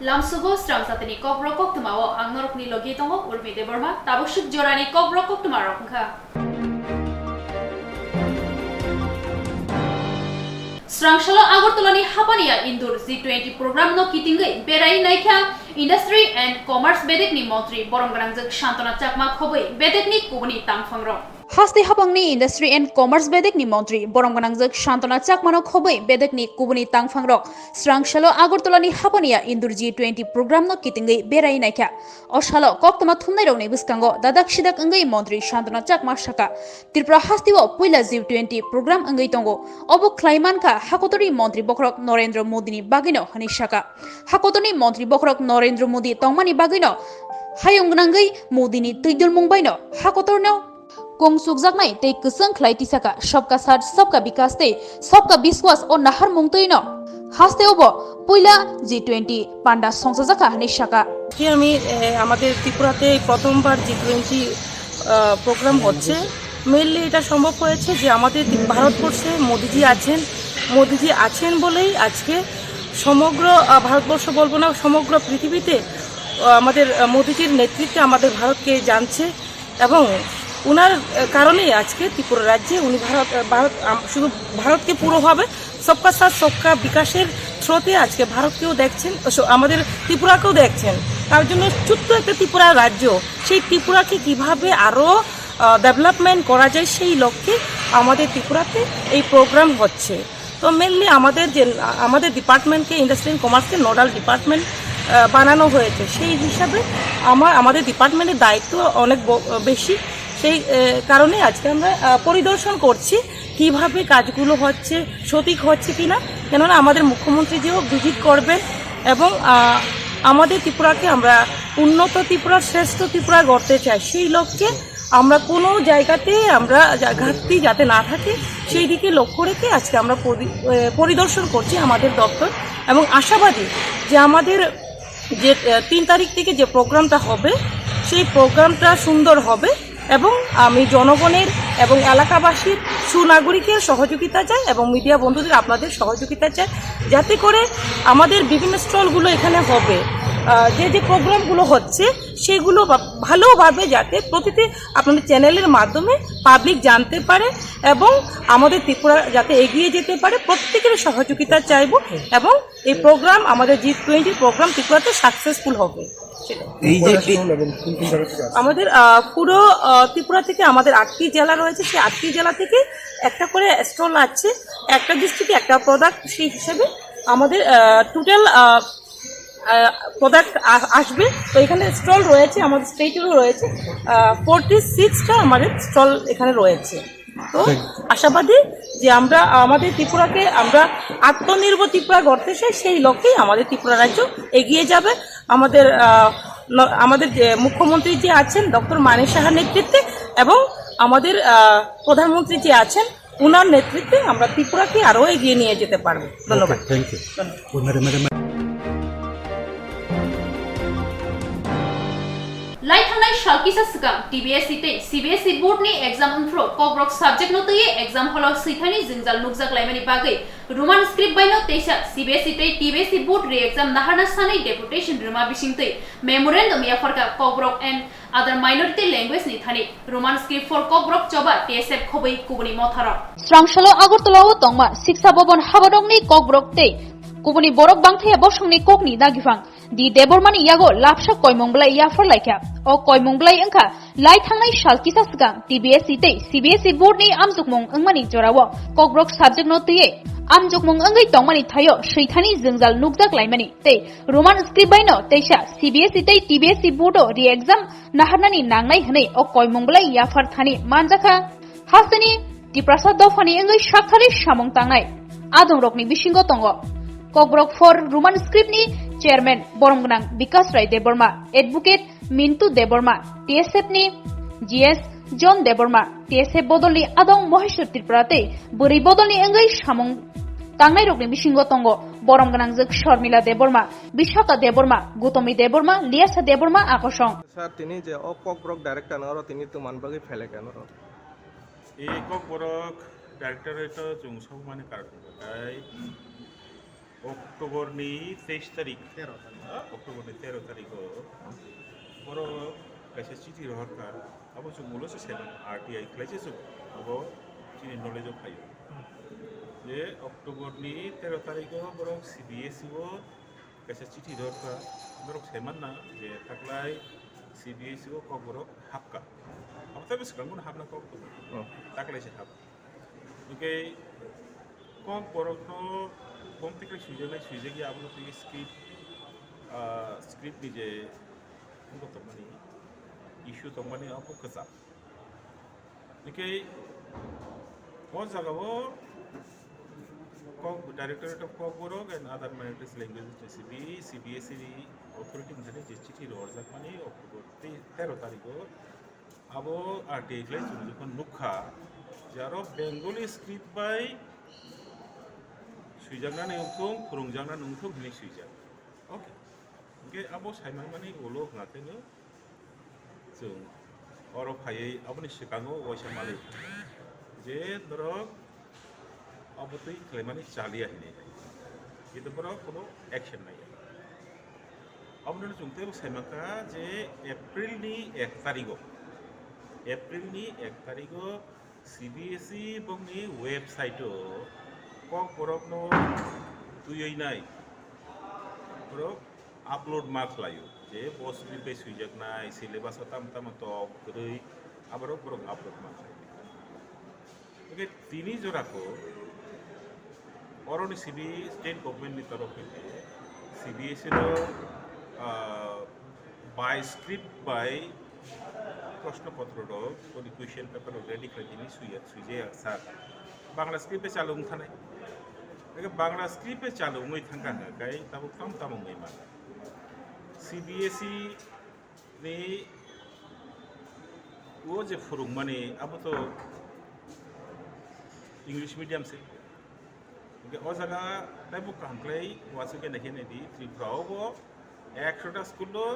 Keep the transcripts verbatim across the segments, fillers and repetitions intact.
Lamsugo srang jatini kokborok koktwmao ang norokni logi tongo Urmi Debbarma, tabuk swk jorani kokborok koktwmarok wngkha. Srangsalo Agartalani hapaniya Indur G twenty program no kitingwi berai naikha Industry and Commerce bedekni montri borom gwnangjwk Santana Chakma khobwi bedekni kubuni tangphangrok. Haste habangni Industry and Commerce bedekni montri borom gwnangjwk Santana Chakmano khobwi bedekni kubuni tangphangrok srangsalo Agartalani hapaniya Indur G twenty program no kitingwi berai naikha. O salo koktwma thumnairokni bwskango dadak sidak wngwi montri Santana Chakma sakha, Tripura hasteo puila G twenty program wngwi tongo. Obo khlai mankha hakotorni montri bokhorok Narendra Modini bagwino hwnwi sakha. Hakotorni montri bokhorok Narendra Modi tongmani bagwino hayung gwnangwi Modini twidulmung baino hakotorno kung sukjaknai tei kwchwng khlai tisakha, "Sabka Saath, Sabka Vikas" tei "Sabka Vishwas" o naharmung twino haste obo puila G twenty panda songchajakha hwnwi sakha. আজকে আমি এ, আমাদের ত্রিপুরাতে এই প্রথমবার জি twenty programme হচ্ছে। মেনলি এটা সম্ভব হয়েছে যে আমাদের ভারতবর্ষে মোদিজি আছেন। মোদিজি আছেন বলেই আজকে সমগ্র আহ, ভারতবর্ষ বলবো না, সমগ্র পৃথিবীতে আহ, আমাদের আহ, মোদিজির নেতৃত্বে আমাদের ভারতকে জানছে। এবং ওনার আহ, কারণেই আজকে ত্রিপুরা রাজ্যে উনি ভারত আহ, ভারত আম- শুধু ভারতকে পুরোভাবে সবকা সাথ সবকা বিকাশের স্রোতে আজকে ভারতকেও দেখছেন, স- আমাদের ত্রিপুরাকেও দেখছেন। তার জন্য ছোট্ট একটা ত্রিপুরা রাজ্য, সেই ত্রিপুরাকে কিভাবে আরও ডেভেলপমেন্ট করা যায়, সেই লক্ষ্যে আমাদের ত্রিপুরাতে এই প্রোগ্রাম হচ্ছে। তো মেনলি আমাদের যে আমাদের ডিপার্টমেন্টকে, ইন্ডাস্ট্রি অ্যান্ড কমার্সকে নোডাল ডিপার্টমেন্ট বানানো হয়েছে, সেই হিসাবে আমার আমাদের ডিপার্টমেন্টের দায়িত্ব অনেক ব- বেশি। সেই আহ, কারণে আজকে আমরা আহ, পরিদর্শন করছি কিভাবে কাজগুলো হচ্ছে, সঠিক হচ্ছে কিনা। কেননা আমাদের মুখ্যমন্ত্রীজিও ভিজিট করবেন এবং আহ, আমাদের ত্রিপুরাকে আমরা উন্নত ত্রিপুরা, শ্রেষ্ঠ ত্রিপুরা গড়তে চাই। সেই লক্ষ্যে আমরা কোনো জায়গাতে আমরা যা- ঘাটতি যাতে না থাকে, সেই দিকে লক্ষ্য রেখে আজকে আমরা পরি- এ, পরিদর্শন করছি আমাদের দপ্তর। এবং আশাবাদী যে আমাদের যে আহ, তিন তারিখ থেকে যে প্রোগ্রামটা হবে, সেই প্রোগ্রামটা সুন্দর হবে। এবং আমি জনগণের এবং এলাকাবাসীর সুনাগরিকের সহযোগিতা চাই এবং মিডিয়া বন্ধুদের আপনাদের সহযোগিতা চাই, যাতে করে আমাদের বিভিন্ন স্টলগুলো এখানে হবে, আহ, যে যে প্রোগ্রামগুলো হচ্ছে, সেগুলো বা- ভালোভাবে যাতে প্রতিটি আপনাদের চ্যানেলের মাধ্যমে পাবলিক জানতে পারে এবং আমাদের ত্রিপুরা যাতে এগিয়ে যেতে পারে, প্রত্যেকের সহযোগিতা চাইবো। এবং এই প্রোগ্রাম, আমাদের জি টোয়েন্টি প্রোগ্রাম ত্রিপুরাতে সাকসেসফুল হবে, সেটাই। এই যে কয়টা স্টল এবং কোন কোন জায়গা থেকে আসছে? আমাদের আহ, পুরো আহ, ত্রিপুরা থেকে আমাদের আটটি জেলা রয়েছে, সেই আটটি জেলা থেকে একটা করে স্টল আছে, একটা ডিস্ট্রিক্টে একটা প্রোডাক্ট। সেই হিসাবে আমাদের টোটাল প্রোডাক্ট আসবে। তো এখানে স্টল রয়েছে, আমাদের স্টেটেরও রয়েছে, ফোরটি সিক্সটা আমাদের স্টল এখানে রয়েছে। তো আশাবাদী যে আমরা আমাদের ত্রিপুরাকে আমরা আত্মনির্ভর ত্রিপুরা গড়তে চাই, সেই লক্ষ্যেই আমাদের ত্রিপুরা রাজ্য এগিয়ে যাবে। আমাদের আহ, ন- আমাদের যে মুখ্যমন্ত্রী যে আছেন ডক্টর মানিক সাহার নেতৃত্বে এবং আমাদের আহ, প্রধানমন্ত্রী যে আছেন ওনার নেতৃত্বে আমরা ত্রিপুরাকে আরও এগিয়ে নিয়ে যেতে পারবো। ধন্যবাদ। Thank you. ধন্যবাদ। Lai thangnai sal kisa swkang T B S E tei C B S E board ni exam wngphru kokborok subject no twiwi exam hall o swithani jwngjal nukjak laimani bagwi Roman script bai no teisa C B S E tei T B S E board re-exam naharna sanwi deputation rwma bisingtwi memorandum yapharkha Kokborok and Other Minority Language ni thani Roman script for Kokborok choba T S F khobwi kubuni motharok. Srangsalo Agartala o tongma Siksa Bhaban habanokni Kokborok tei kubuni borok bangthaya bosongni kokni dagipang D Debbarmani yago lapsa koimung belai yaphar laikha. O koimung belai wngkha lai thangnai sal kisa swkang T B S E tei C B S E board ni amjokmung wngmani jorao Kokborok subject no twiwi amjokmung wngwi tongmani thaio swithani jwngjal nukjak laimani tei Roman script bai no teisa C B S E tei T B S E board o re-exam naharnani nangnai hwnwi o koimung belai yaphar thani manjakha. Hasteni Tiprasa dophani wngwi sakthari samung tangnai adongrokni bisingo tongo Kokborok for Roman script ni chairman borom gwnang Bikas Rai Debbarma, advocate Mintu Debbarma, T S F ni G S John Debbarma, T S F bodolni adong Moheshwar Tripura tei bwrwi bodolni wngwi samung tangnairokni bisingo tongo borom gwnangjwk Sharmila Debbarma, Bishaka Debbarma, Gutami Debbarma, Liasa Debbarma akosong. Sir, tini je o Kokborok director no oro tini tuman bagwi phelai kha no? E Kokborok director to chwng sok mani karon tai October ni teis tarik, October ni tero tarikh o borok kaisa chithi rohorkha, abo chwng ulo se saiman R T I khlai se chwng abo chini knowledge o phaio je October ni tero tarikh o borok C B S E o kaisa chithi rohorkha, borok saimanna je taklai C B S E o Kokborok hapkha, abo tei swkang bono hapna kok tongo, taklai se hap. Hingke Kokborokno bomtikhe swijak nai swijak ya, abono twi script, ah, script ni je wngkha tongmani, issue tongmani abo kwcham. Hingke o jagao Kok, Directorate of Kokborok and Other Minorities Languages ni C B, C B S E ni authority ni thani je chithi rohorjakmani October te-, tero tarikh o, abo R T I khlai chwng jokhon nukha, je aro Bengali script bai swijaknani wngthung, phwrwngjaknani wngthung hwnwi swijak. Okay. Hingke abo saimanmani ulo hwnga kheno chwng oro phaiwi aboni swkango waisa malik je norok abo twi khlaimani chaliya hinwi. Kintu borok kono action naiya. Abono chwng teibo saimankha je April ni ek tarigo, April ni ek tarigo C B S E bongni website o Kokborokno twiwi nai borok upload ma khlaio, je bo script bai swijaknai, syllabus o tamo tamo tok kwrwi, aborok borok upload ma khlaio. Hingke tini jorao oroni C B state government ni torof hingke C B S E no, ah, by script by proshno potro rok, boni question paper rok ready khlai tini swiya, swijaya sak. Bangla script bai chalu wng thanai. Hingke Bangla script bai chalu wngwi thangkha hingke tabuk tamo tamo wngwi mano. C B S E ni o je phwrwngmani abo to English medium se. Hingke o jaga teibo kaham khlai uansukhe naikhe naidi Tripura o bo ekshota school o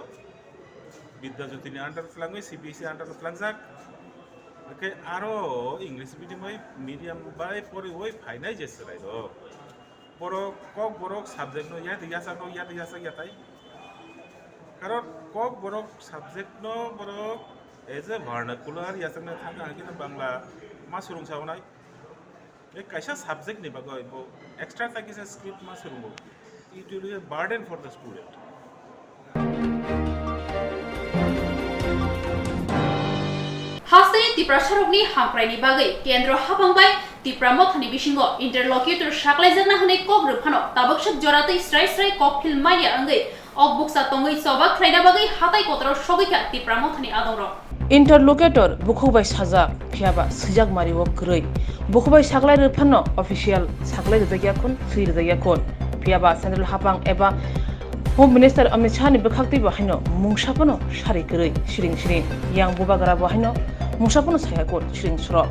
Bidya Jyoti ni under o phlangwi C B S E under o phlangjak. Hingke aro English medium bai, medium bai poriwi phainai je chwrairok. Borok Kokborok subject no yati yachak no yati yachak yatai. Karon Kokborok subject no borok as a vernacular yachakna thangkha hingke no Bangla ma swrwngsa onai. Tei kaisa subject ni bagwi bo extra ta kisa script ma swrwngo. It will be a burden for the student. Hasteni Tiprasarokni hamkraini bagwi Kendro habang bai Tipra Mothani bisingo interlocutor saklaijakna hwnwi kok rwphano tabuksak jora tei srai srai kokphil manya wngwi ok bukcha tongwi choba khlaina bagwi hatai kotoro sogwi kha Tipra Mothani adongrok. Interlocutor bukhuk bai sajak, phiyaba swijak mario kwrwi. Bukhuk bai saklai rwphano official saklai rwjakya khun, swi rwjakya khun. Phiyaba Central hapang eba Home Minister Amit Shah ni bwkhaktwi bo haino mungsa phano sari kwrwi, siring siring. Yang bubagra bo haino mungsa phano saya khun, siring soro.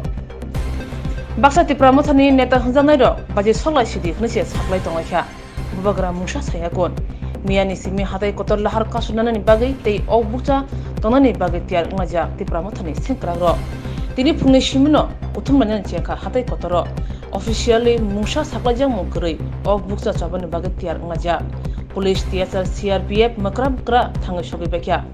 Baksa Tipra Mothani neta hwnjaknairok baji soklai sidi hwnwi se saklai tonglaikha. Bubagra mungsa saya khun. Miyani simi hatai kotor lahar kasunani bagwi tei ok bukcha tongnani bagwi tiyar wnglaijak Tipra Mothani sengkrakrok. Tini phungni simino kuthum lainani chengkha hatai kotoro. Officially mungsa saklaijakmung kwrwi ok bukcha chobani bagwi tiyar wnglaijak. Police, T S R, C R P F mwkra mwkra thangwi sogwi baikha.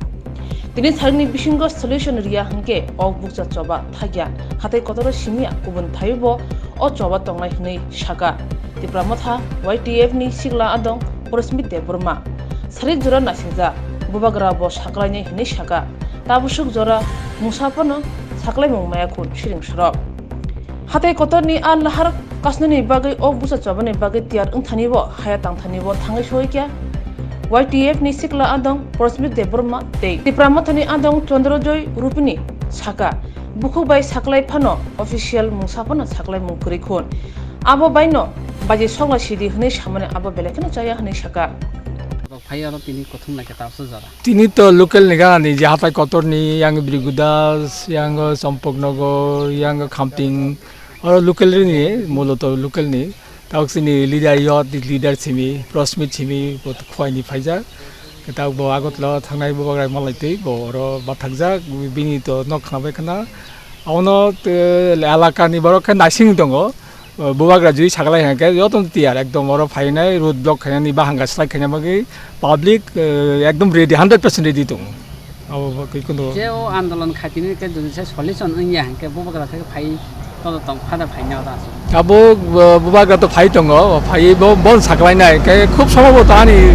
Tini tharikni bisingo solution riya hwnkhe ok bukcha choba thakya. Hatai kotoro simiya kubun thaibo o choba tongnai hwnwi saka. Tipra Motha Y T F ni sikla adong Porosmit Debbarma. Sarik jora naisingja, bubagra bo saklainai hwnwi saka. Tabusuk jora mungsa phano saklaimung maya khun siring sorok. Hatai kotorni a lahar kasnani bagwi o busa chobani bagwi tiyar wngthani bo haya tangthani bo thangwi soi kya. Y T F ni sikla adong Porosmit Debbarma tei Tipra Mothani adong Chandrojoy Rupini saka, bukhuk bai saklai phano official mungsa phano saklaimung kwrwi khun. Abo baino baji sokla sidi hwnwi samani abo belai kheno chaya hwnwi saka. Phai oro tini kothum lai khe tabsa jora. Tini to local ni gana ni je hatai kotor ni, yang Brigudas, yang Champaknagar, yang Khamting, oro local ni, muloto local ni. Tabuk chini leader, youth leader simi, Prosmit simi, bo to Khowai ni phaijak. Tabuk bo Agartala thangnai bo bagrai malai twi, bo oro bathakjak, bini to nok khna bai khna. Abono, eh, elaka ni borok khe naising tongo. Bubagra jui saklai hwnkhe joto tiyar ekdom oro phainai road block khainani bahanga slai khaina bagwi public, eh, ekdom ready, hundred percent ready tongo. Abo bagwi kono je o andolon khaitini khe jodi se solution wngya hwnkhe bubagra khe phai todo tong phada phaina oro aswk. Abo, eh, bubagra to phai tongo, phai bo bon saklainai khe khub sombhoboto ani,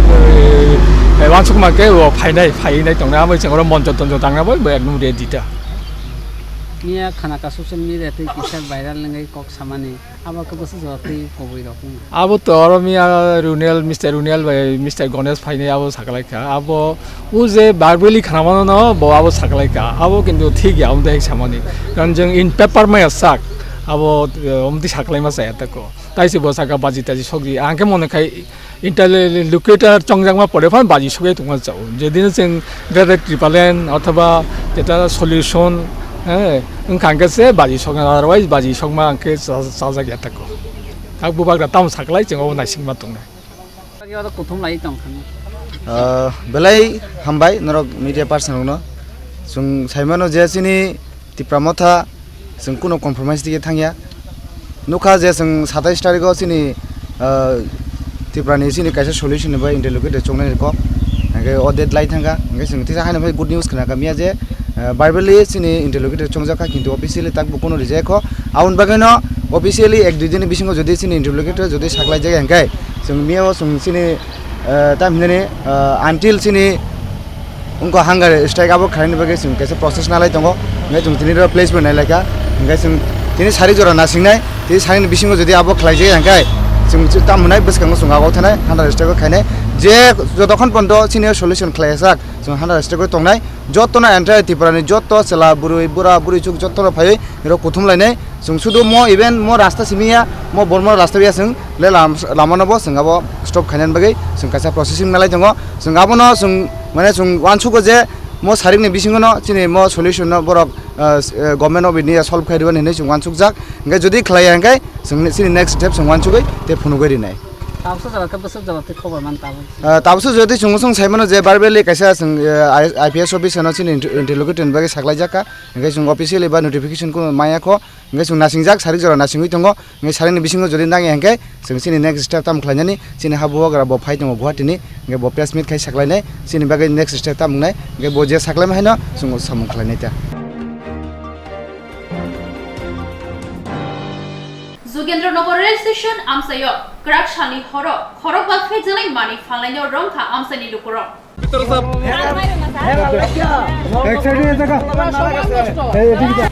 eh, wansukma khe o phainai, phainai tongnai abo chwng oro monjo tonjo tangna bo ekdom ready ta. Miya khana ka social media tei kisa viral wngwi kok samani. Abo khe bwswk jora twi kubui rok wng. Abo to oro miya Runel, Mister Runel bai Mister Ganesh phainai abo saklaikha. Abo o je verbally khnamano no bo abo saklaikha. Abo kintu thik ya, omo tei samani. Karon jeng in paper maya sak. Abo, eh, omo tei saklaima chaya tako. Tai se bo saka baji taji sokji. Ang khe mone khai interlocutor chongjakma pore phano baji sokjak tongma chao. Jedin chwng direct repellent othoba jeta solution, eh, wngkha hwnkhe se baji sokna, otherwise baji sokma hwnkhe cha-, chajak ya tako. Tak bubagra tamo saklai chwng obo naisingma tongnai. Oro kuthum lai tong thangma. Ah, belai hambai norok media person rokno. Chwng saimano je chini Tipra Motha, chwng kuno compromise twi thangya. Nukha je chwng satais tarikho chini, ah, Tiprani chini kaisa solution ni bai interlocutor chongnani kok. Hwnkhe o date lai thangkha. Hwnkhe chwng tisa haino phai good news khna kha miya je, ah, verbally chini interlocutor chongjak kha, kintu officially takbo kuno rijak kho. Aboni bagwino officially ek dui din ni bisingo jodi chini interlocutor jodi saklai jaya hwnkhe chwng miya o chwng chini, ah, tam hinani, ah, until chini Wngkha hunger strike abo khaini bagwi chwng kaisa process nalai tongo. Hwnkhe chwng tini oro place bo nailaikha. Hwnkhe chwng tini sari jora nasingnai, tini sari ni bisingo jodi abo khlaijak ya hwnkhe chwng tamo hwnai bwskango chwng abo thanai hunger strike khainai. Je jotokhon pondo chini solution khlaijak chwng hunger strike tongnai. Jotono entire Tripura ni joto chwla bwrwi bura bwrwi chuk jotono phaiwi oro kuthum lainai. Chwng sudu mo even mo rasta simi ya, mo bormo rasta ya chwng le lam-, lama no bo chwng abo stop khainani bagwi chwng kaisa processing nalai tongo. Chwng abono chwng mane chwng uansugo je mo sarik ni bisingo no chini mo solution no borok, ah, s-, eh, government of India solve khai rwani hinwi chwng uansukjak. Hwnkhe jodi khlaiya hwnkhe chwng chini next step chwng uansugwi tei phunugwi rinai. Tabukso jora khe bwswk jora tei khobor man tabuk. Ah, tabukso jodi chwng chwng saimano je verbally kaisa chwng, eh, I-, I P S officer no chini inter-, interlocutor ni bagwi saklaijak kha. Hwnkhe chwng officially ba notification kuno maya kho. Hwnkhe chwng nasingjak, sarik jora nasingwi tongo. Hwnkhe sarikni bisingo jodi nangya hwnkhe chwng chini next step tamo khlainani, chini ha bubagra bo phai tongo Guwahati ni, hwnkhe bo press meet khai saklainai, chini bagwi next step tamo wngnai, hwnkhe bo je saklaima haino chwng samung khlainai ta. Jugendra Nagar Rail Station amchaio kwrak salni horo khorokba phekjaknai manwi phalnaino romkha amchaini lukurok.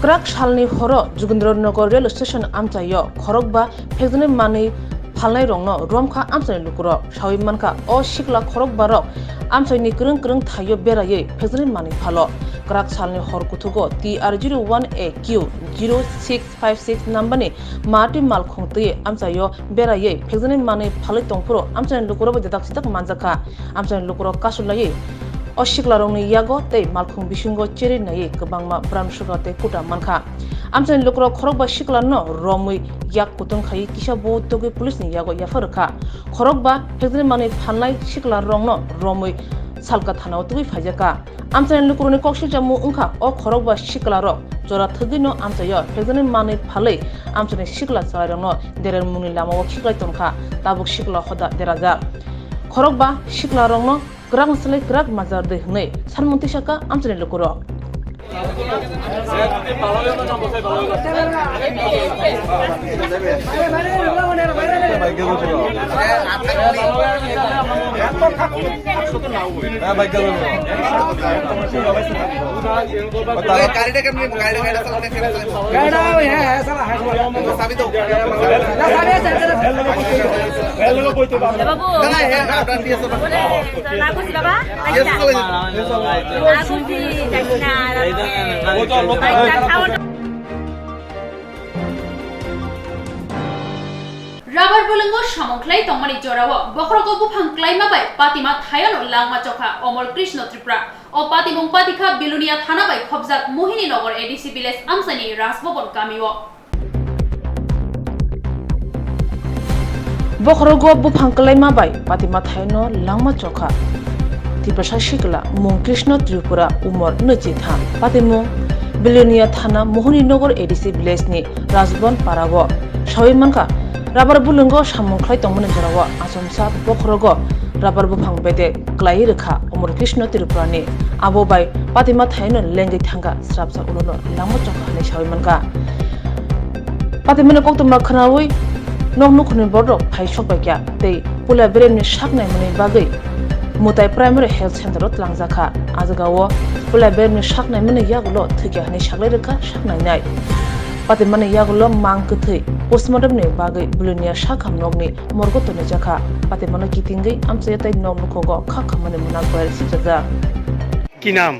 Kwrak salni horo Jugendra Nagar Rail Station amchaio khorokba phekjaknai manwi phalnairokno romkha amchaini lukurok. Sawi mankha, o sikla khorokbarok amchaini kwrwng kwrwng thaio beraiwi phekjaknai manwi phalo. Kwrak salni hor kuthugo T R zero one A Q zero six five six number ni mati malkhung twi amchaio beraiwi phekjaknai manwi phalwi tongphuru amchaini lukurokbo dedak sidak manjakha. Amchaini lukurok kasu laiwi o siklarokni yago tei malkhung bisingo cherwi naiwi kwbangma brown sugar tei kuta mankha. Amchaini lukurok khorokba siklano romwi yak kutung khaiwi kisa bo tugwi police ni yago yapha rwkha. Khorokba phekjaknai manwi phalnai siklarokno romwi Salka thanao tugwi phaijakha. Amchaini lukurokni kok silchamo wngkha, o khorokba siklarok jora thwgwino amchaio phekjaknai manwi phalwi amchaini sikla chwrairokno derermungni lamao khiklai tongkha, tabuk sikla hoda derajak. Khorokba siklarokno kwrak swlai kwrak majra rwdi hwnwi sanmung tisakha amchaini lukurok. गाड़ी यहाँ है, साला है, साला। चाबी दो। चाबी है, चाबी है। बाबू। चला, है, आपका दिया सब। बोले, लागू से बाबा। ये सब। लागू से, दक्षिणा। Rubber bwlwngo samung khlai tongmani jorao bokhorogo buphang klaima bai patima thayano langma chokha Omol Krishna Tripura. O patimung patikha Bilonia thana bai khopjak Mohini Nagar A D C village amchaini Rajbhavan kamio. Bokhorogo buphang klaima bai patima thayano langma chokha Tiprasa sikla mung Krishna Tripura, umor nwichitham. Patimung Bilonia thana Mohini Nagar A D C village ni Rajbhavan parao. Sawi mankha, rabar bulwngo samung khlai tongmani jorao achomsa bokhorogo rabar buphang bedek klaiwi rwkha Omor Krishna Tripurani. Abo bai patima thaino lengwi thangkha, srapsa ulono lama chokha hwnwi sawi mankha. Patimani koktwma khwnawi nok nukhungni bororok phai sokbaikha tei puila beremni sak naimani bagwi Mutai Primary Health Center o twlangjakha. A jagao puila beremni sak naimani yagulo thwikha hwnwi saklai rwkha sak nainai. Patimani yagulo mang kwthwi postmortemni bagwi bulinia sakham nokni morgo tonwijakha. Patimano kitingwi amchaya tei nok nukhogo kha khamani mwnak bai sibjajak. কি নাম?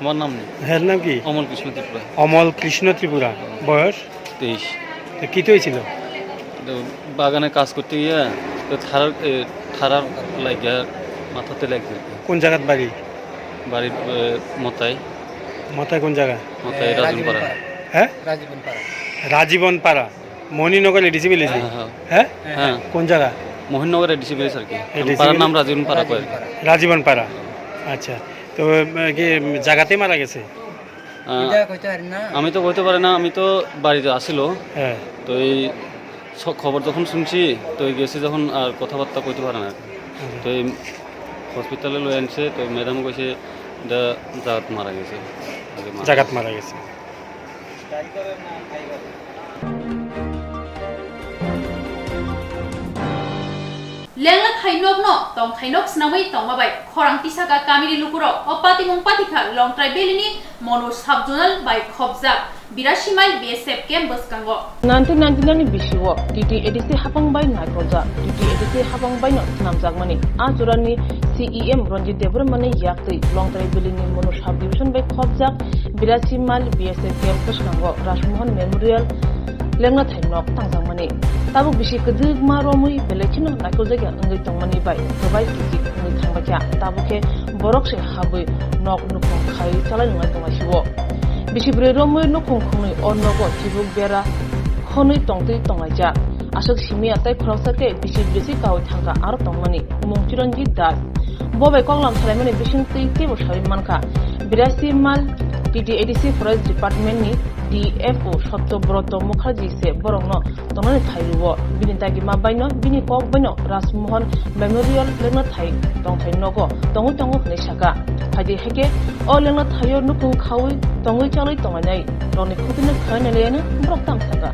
আমার নাম নেই। হ্যাঁ, নাম কি? অমল কৃষ্ণ ত্রিপুরা। অমল কৃষ্ণ ত্রিপুরা। বয়স? তেইশ। তো কি হয়েছিল? তো বাগানে কাজ করতে গিয়ে তো ঠারার, এ, ঠারার লাগিয়া মাথাতে লাগছে। কোন জায়গাত বাড়ি? বাড়ি, এ, মতাই। মতাই কোন জায়গা? মতাই এ, রাজনপাড়া। রাজীবনপাড়া। হ্যাঁ? রাজীবনপাড়া। রাজীবনপাড়া। মোহনীনগর এডিসি ভিলেজে? হ্যাঁ, হ্যাঁ। হ্যাঁ? হ্যাঁ। কোন জায়গা? মোহননগর এডিসি ভিলেজ আর কি। এডিসি পাড়ার ভিলেজ? নাম রাজীবনপাড়া কয় আর কি। রাজীবনপাড়া। আচ্ছা। তো, উম, কি, উম, জায়গাতেই মারা গেছে? আহ, এটা কইতে পারি না। আমি তো কইতে পারি না, আমি তো বাড়িতে আসিল। হ্যাঁ। তো এই স-, খবর যখন শুনছি, তো এই গেছি যখন আর কথাবার্তা কইতে পারে না। আচ্ছা। তো এই হসপিটালে লই আনছে, তো ম্যাডাম কইছে, "এটা জাগাত মারা গেছে।" আগে মারা জাগাত গেছে। মারা গেছে। Lengla thainokno tongthainok swnamwi tongma bai khorang tisaka kamini lukurok o patimung patikha Longtrai Valley ni Monu Sub-Zonal bai khopjak Birasi Mile B S F camp bwskango. Nineteen ninety-nine ni bisio T T A D C hapang bai naikolja, T T A D C hapang baino swnamjakmani a jorani C E M Ranjit Debbarma ni yaktwi Longtrai Valley ni Monu Sub-Division bai khopjak Birasi Mile B S F camp bwskango Rajmohan Memorial lengna thai nok tangjakmani. Tabuk bisi kwdwkma romwi belai kheno naikoljakya wngwi tongmani bai kwbai kichik wngwi thangbaikha. Tabuk khe borok se habwi nok nukhung khai chalai nwnglai tonglaisio. Bisi bwrwi romwi nukhung khungnwi o nogo chibuk bera khonwi tongtwi tonglaijak. Aswk simi ya tei khoroksa khe bisi bwrwi se kaui thangkha aro tongmani mung Chiranjit Das. Bo bai koklam salaimani bisingtwi teibo saui mankha. Birasi Mile T T A D C Forest Department ni D F O Satyabroto Mukherjee se borokno tongnani thai rwo. Bini dagima baino, bini kok baino Rajmohan Memorial lengna thai tongthai nogo tongwi tongo hwnwi saka. Phaidi haikhe o lengna thaio nukhung khaui tongwi chalwi tonglainai rokni khukino khaina laiano borok tamo saka.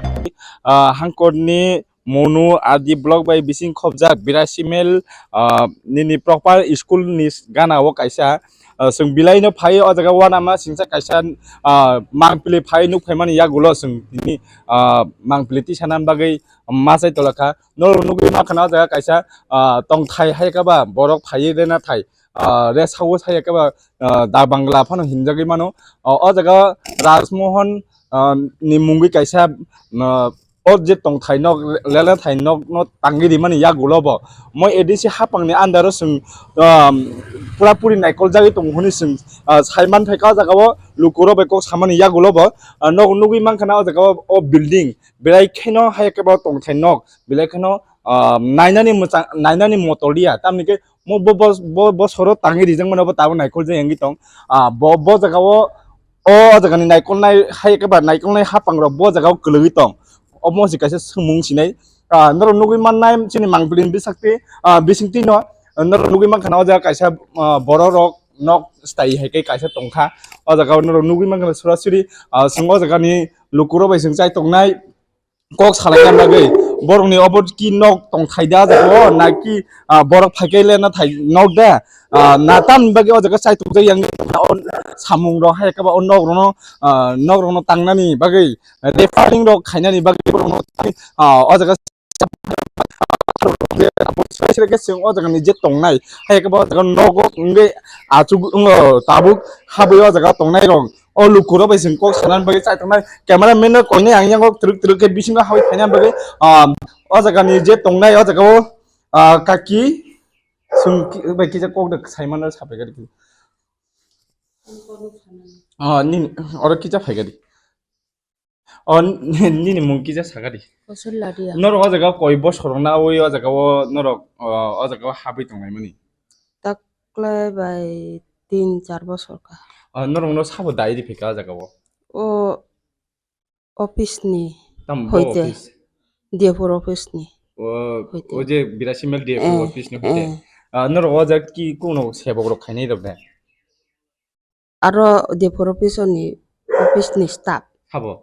Ah, hangkorni Monu R D block bai bising khopjak Birasi Mile, ah, nini proper school ni gana o kaisa, ah, chwng bilai no phai o jaga uanama singsa kaisa, ah, mangpili phai nuk phaimani yagulo chwng tini, ah, mangpili tisa nan bagwi machai tolakha. Norok nugwi mankha na o jaga kaisa, ah, tongthai hai khe ba borok phaiwi rena thai, ah, rest house hai khe ba, ah, da bangla phano hinjagwi mano. O, o jaga Rajmohan, ah, ni mungwi kaisa, ah, o je tongthai nok, lengna thai nok no tangwi rimani yagulo bo. Moi A D C hapang ni under o chwng, um, pura puri naikol jagwi tongo hwnwi chwng, uh, sai manthai kha o jaga o lukurok bai kok samani yagulo bo. Uh, nok nugwi mankha na o jaga o, o building belai kheno hai khe bo tongthai nok belai kheno, um, nainani mwchang, nainani motor ya. Tamni khe mo bo, bo, bo, bo soro tangwi rijak mano bo tabuk naikol jagwi wngwi tong. Ah, bo, bo jaga o, o jaga ni naikolnai hai khe ba naikolnai hapang rok bo jaga o kwlwgwi tong. Omo se kaisa swngmung sinai. Ah, norok nugwi mannai chini mangpili ni bwsakti, ah, bisingtwi no, norok nugwi mankha na o jaga kaisa, ah, borok rok nok stai hai khe kaisa tongkha. O jaga o norok nugwi mankha na sorasori, ah, chwng o jaga ni lukurok bai chwng chai tongnai. Kok salaina bagwi borokni obo ki nok tongthai da jaga o, na ki, ah, borok phaikhe le na thai nok da, ah, na tamni bagwi o jaga chai tongjak yang samung rok hai khe ba o nok rok no, ah, nok rok no tangnani bagwi repairing rok khainani bagwi borok no, ah, o jaga chwng o jaga ni je tongnai hai khe ba o jaga nogo wngwi achuk wngo tabuk habwi o jaga tongnai rok. O lukurok bai chwng kok sanani bagwi chai tongnai. Cameraman no koinai ang yango twrwk twrwk khe bisingo habwi phaina bagwi, ah, o jaga ni je tongnai o jaga o, ah, kaki chwng ki-, bai kisa kok de sai mano sapai gari. Ah, nini oro kisa phai gari. O ni-, nini mung kisa sa gari. Kosor ladia. Norok o jaga koi bosor rok na oi o jaga o norok, ah, o jaga o habwi tongnai mani. Taklai bai tin char bosor kha. Ah, norok no sabo dai ri phika o jaga o. O office ni. Tam bo hoite. Office. D F O office ni. O, hoite. O je birasi mil D F O Eh, office ni hoite. Eh. Ah, norok o jaga ki kuno sebok rok khainai rok de? Aro D F O office ni, office ni staff. Sabo?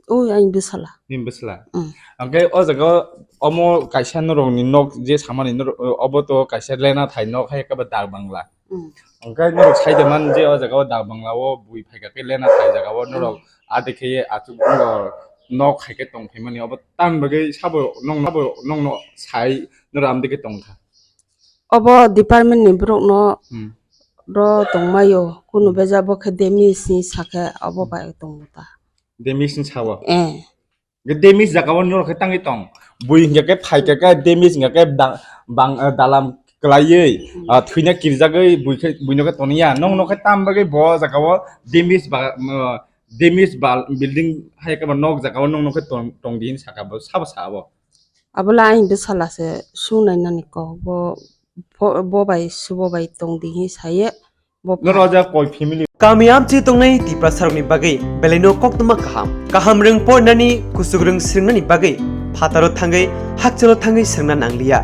O, ani bwsala. Nini bwsala? Mm. Hwnkhe o jaga o omo kaisa norok ni nok je samani norok, obo to kaisa lena thai nok hai khe ba dak bangla. Mm. Hwnkhe norok sai de man je o jaga o dak bangla o bui phaikha khe lena thai jaga o norok Mm. ade khe achuk norok nok hai khe tong phaimani obo tamni bagwi sabo nongno, sabo nongno sai norok amde khe tongkha. Obo department ni borok no Hmm. ro tongmaio, kunu Hmm. beja bo khe demis ni sakhe obo Hmm. bai tongo ta. Demis ni sao? Eh. Ge demis jaga o norok khe tangwi tong. Bui hingke khe phaikha khe demis hingke khe da-, bang, eh, dalam kwlaiwi, Hmm. ah, thwina kirjagwi bui khe, bui no khe toniya. Nong no khe tam bagwi bo jaga o demis ba, um, demis ba building hai khe ba nok jaga o nong no khe tong, tong di hin saka bo, sabo sa bo. Abola ani bwsala se sung nainani kok, bo, bo, bo bai subo bai tong di hi saye, bo Noro pha. Aja koi family. Kami amchi tongnai Tiprasarokni bagwi belaino koktwma kaham. Kaham rwng pornani, kuchuk rwng swrwngnani bagwi phataro thangwi, hakchalo thangwi swrwngna nangliya.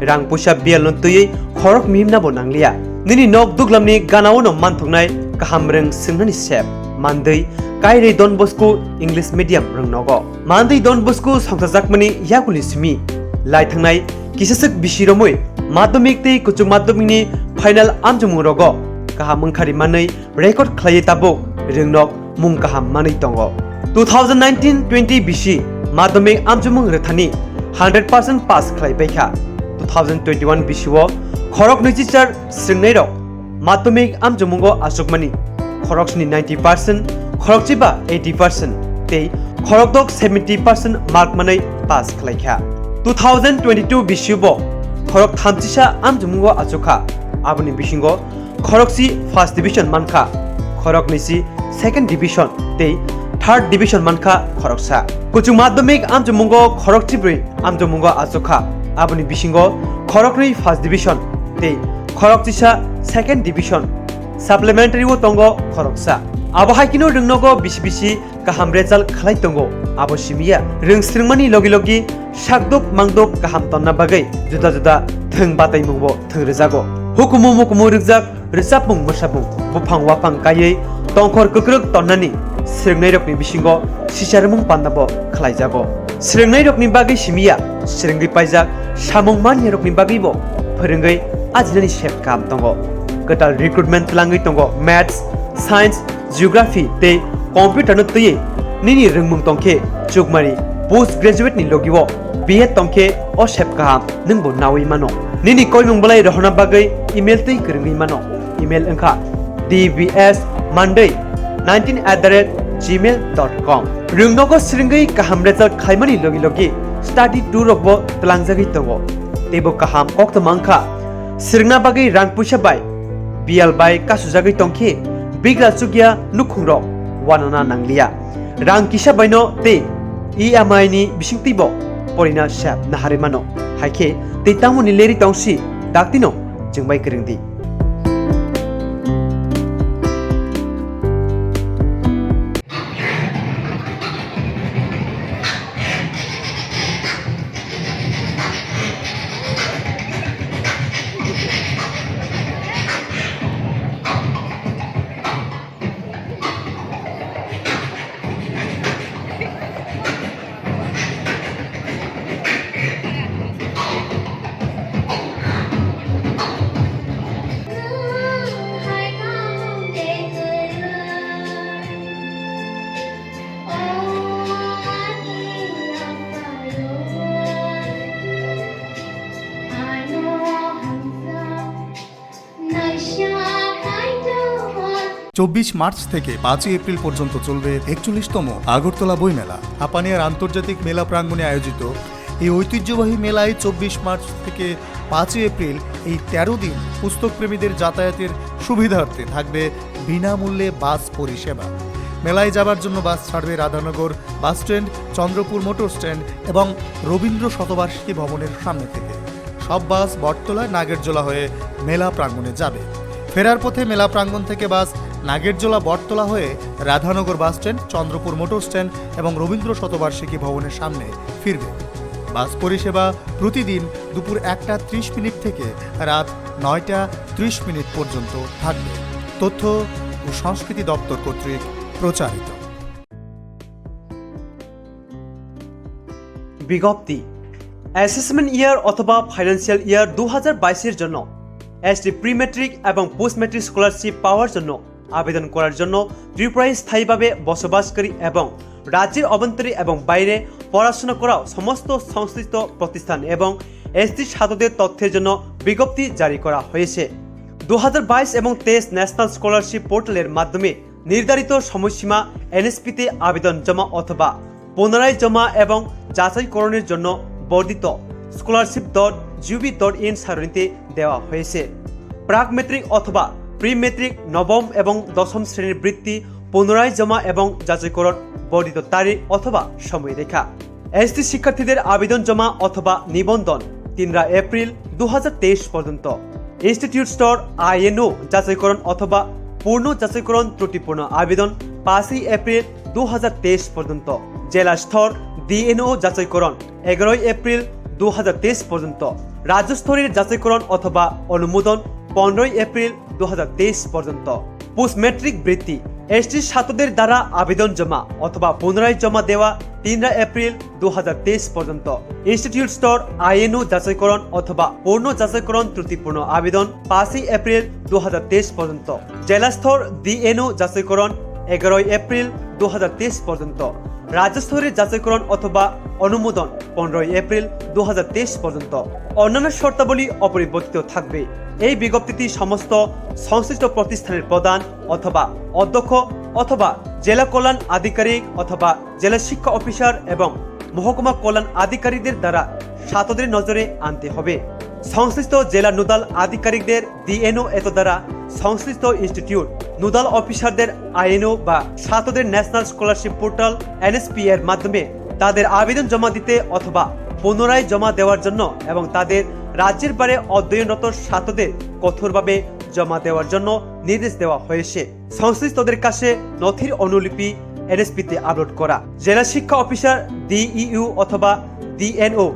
Rang puisa biyalno twiwi khorok mihimnabo nangliya. Nini nok duglamni ganaono manthoknai kaham rwng swrwngnani sep. Mandwi, Kairwi Don Bosco English Medium rwng nogo. Mandwi Don Bosco songchajakmani yakuni simi lai thangnai kisaswk bisi romwi madhyamik tei kuchuk madhyamikni final amchomung rogo kaham wngkhari manwi record khlaiwi tabuk rwngnok mung kaham manwi tongo. Two thousand nineteen twenty bisi madhyamik amchomung rwthani hundred percent pass khlai paikha. Two thousand twenty-one bisio khorok nwichi char swrwngnairok madhyamik amchomungo achukmani khoroksni ninety percent, khorokchiba eighty percent tei khorokdok seventy percent mark manwi pass khlaikha. Two thousand twenty-two bisibo khorok thamchisa amchomungo achukha, aboni bisingo khorokchi first division mankha, khoroknwisi second division tei third division mankha khoroksa. Kuchuk madhyamik amchomungo khorokchibrwi amchomungo achukha, aboni bisingo khoroknwi first division tei khorokchisa second division. Supplementary o tongo khoroksa. Abo hai kheno rwngnogo bisi bisi kaham result khlai tongo. Abo simiya rwng swrwngmani logi logi sakduk mangduk kaham tonna bagwi juda juda thwng bataimungbo thwng rwjago. Hukumu mukumu rwkjak rwchapmung mwsapmung buphang waphang kaiwi tongkhor kwkrwk tonnani swrwngnairokni bisingo sicharmung pandabo khlaijago. Swrwngnairokni bagwi simiya swrwngwi paijak samung maniyarokni bagwibo phwrwngwi ajinani sep kaham tongo. Kwtal recruitment twlangwi tongo Maths, Science, Geography tei Computer no twiwi nini rwngmung tongkhe chukmani post graduate ni logio B Ed tongkhe o sep kaham nwngbo nawi mano. Nini koimung belai rohorna bagwi email twi kwrwngwi mano. Email wngkha D B S Monday nineteen at the rate gmail dot com. Rwngnogo swrwngwi kaham result khlaimani logi logi study tour rokbo twlangjagwi tongo. Teibo kaham koktwma wngkha swrwngna bagwi rang puisa bai biyal bai kasujagwi tongkhe bigra chukya nukhungrok wanana nangliya. Rang kisa baino tei E M I ni bisingtwibo porina sep naharwi mano. Haikhe tei tamoni leri tongsi daktino chwngbai kwrwngdi. চব্বিশ মার্চ থেকে পাঁচই এপ্রিল পর্যন্ত চলবে একচল্লিশতম আগরতলা বইমেলা। হাপানিয়ার আন্তর্জাতিক মেলা প্রাঙ্গণে আয়োজিত এই ঐতিহ্যবাহী মেলায় চব্বিশ মার্চ থেকে পাঁচই এপ্রিল এই তেরো দিন পুস্তকপ্রেমীদের যাতায়াতের সুবিধার্থে থাকবে বিনামূল্যে বাস পরিষেবা। মেলায় যাবার জন্য বাস ছাড়বে Radhanagar bus stand, Chandrapur motor stand এবং রবীন্দ্র শতবার্ষিকী ভবনের সামনে থেকে। সব বাস বটতলা নাগেরজোলা হয়ে মেলা প্রাঙ্গণে যাবে। ফেরার পথে মেলা প্রাঙ্গণ থেকে বাস নাগেরজোলা বটতলা হয়ে Radhanagar bus stand, Chandrapur motor stand এবং রবীন্দ্র শতবার্ষিকী ভবনের সামনে ফিরবে। বাস পরিষেবা প্রতিদিন দুপুর একটা ত্রিশ মিনিট থেকে রাত নয়টা ত্রিশ মিনিট পর্যন্ত থাকবে। তথ্য ও সংস্কৃতি দপ্তর কর্তৃক প্রচারিত। বিজ্ঞপ্তি। অ্যাসেসমেন্ট ইয়ার অথবা ফাইন্যান্সিয়াল ইয়ার দু হাজার বাইশের জন্য এসটি প্রি ম্যাট্রিক এবং পোস্ট ম্যাট্রিক স্কলারশিপ পাওয়ার জন্য আবেদন করার জন্য ত্রিপুরায় স্থায়ীভাবে বসবাসকারী এবং রাজ্যের অভ্যন্তরে এবং বাইরে পড়াশোনা করা সমস্ত সংশ্লিষ্ট প্রতিষ্ঠান এবং এসটি ছাত্রদের তথ্যের জন্য বিজ্ঞপ্তি জারি করা হয়েছে। দু হাজার বাইশ এবং তেইশ ন্যাশনাল স্কলারশিপ পোর্টালের মাধ্যমে নির্ধারিত সময়সীমা এনএসপিতে আবেদন জমা অথবা পুনরায় জমা এবং যাচাইকরণের জন্য বর্ধিত scholarship dot G O V dot in সারণীতে দেওয়া হয়েছে। প্রাক ম্যাট্রিক অথবা প্রি ম্যাট্রিক নবম এবং দশম শ্রেণীর বৃত্তি পুনরায় জমা এবং যাচাইকরণ বর্ধিত তারিখ অথবা সময়রেখা। এসটি শিক্ষার্থীদের আবেদন জমা অথবা নিবন্ধন তিনরা এপ্রিল দু হাজার তেইশ পর্যন্ত। ইনস্টিটিউট স্তর আইএনও যাচাইকরণ অথবা পূর্ণ যাচাইকরণ ত্রুটিপূর্ণ আবেদন পাঁচই এপ্রিল দু হাজার তেইশ পর্যন্ত। জেলা স্তর ডিএনও যাচাইকরণ এগারোই এপ্রিল দু হাজার তেইশ পর্যন্ত। রাজ্য স্তরের যাচাইকরণ অথবা অনুমোদন পনেরোই এপ্রিল দু হাজার তেইশ পর্যন্ত। পোস্ট ম্যাট্রিক বৃত্তি এসটি ছাত্রদের দ্বারা আবেদন জমা অথবা পুনরায় জমা দেওয়া তিনরা এপ্রিল দু হাজার তেইশ পর্যন্ত। ইনস্টিটিউট স্তর আইএনও যাচাইকরণ অথবা পূর্ণ যাচাইকরণ ত্রুটিপূর্ণ আবেদন পাঁচই এপ্রিল দু হাজার তেইশ পর্যন্ত। জেলা স্তর ডিএনও যাচাইকরণ এগারোই এপ্রিল দু হাজার তেইশ পর্যন্ত। রাজ্য স্তরের যাচাইকরণ অথবা অনুমোদন পনেরোই এপ্রিল দু হাজার তেইশ পর্যন্ত। অন্যান্য শর্তাবলী অপরিবর্তিত থাকবে। এই বিজ্ঞপ্তিটি সমস্ত সংশ্লিষ্ট প্রতিষ্ঠানের প্রধান অথবা অধ্যক্ষ অথবা জেলা কল্যাণ আধিকারিক অথবা জেলা শিক্ষা অফিসার এবং মহকুমা কল্যাণ আধিকারিকদের দ্বারা ছাত্রদের নজরে আনতে হবে। সংশ্লিষ্ট জেলা নোডাল আধিকারিকদের ডিএনও এত দ্বারা সংশ্লিষ্ট ইনস্টিটিউট নোডাল অফিসারদের আইএনও বা ছাত্রদের ন্যাশনাল স্কলারশিপ পোর্টাল এনএসপি এর মাধ্যমে তাদের আবেদন জমা দিতে অথবা পুনরায় জমা দেওয়ার জন্য এবং তাদের রাজ্যের বাইরে অধ্যয়নরত ছাত্রদের কঠোরভাবে জমা দেওয়ার জন্য নির্দেশ দেওয়া হয়েছে। সংশ্লিষ্টদের কাছে নথির অনুলিপি এনএসপিতে আপলোড করা। জেলা শিক্ষা অফিসার, ডিইউ অথবা ডিএনও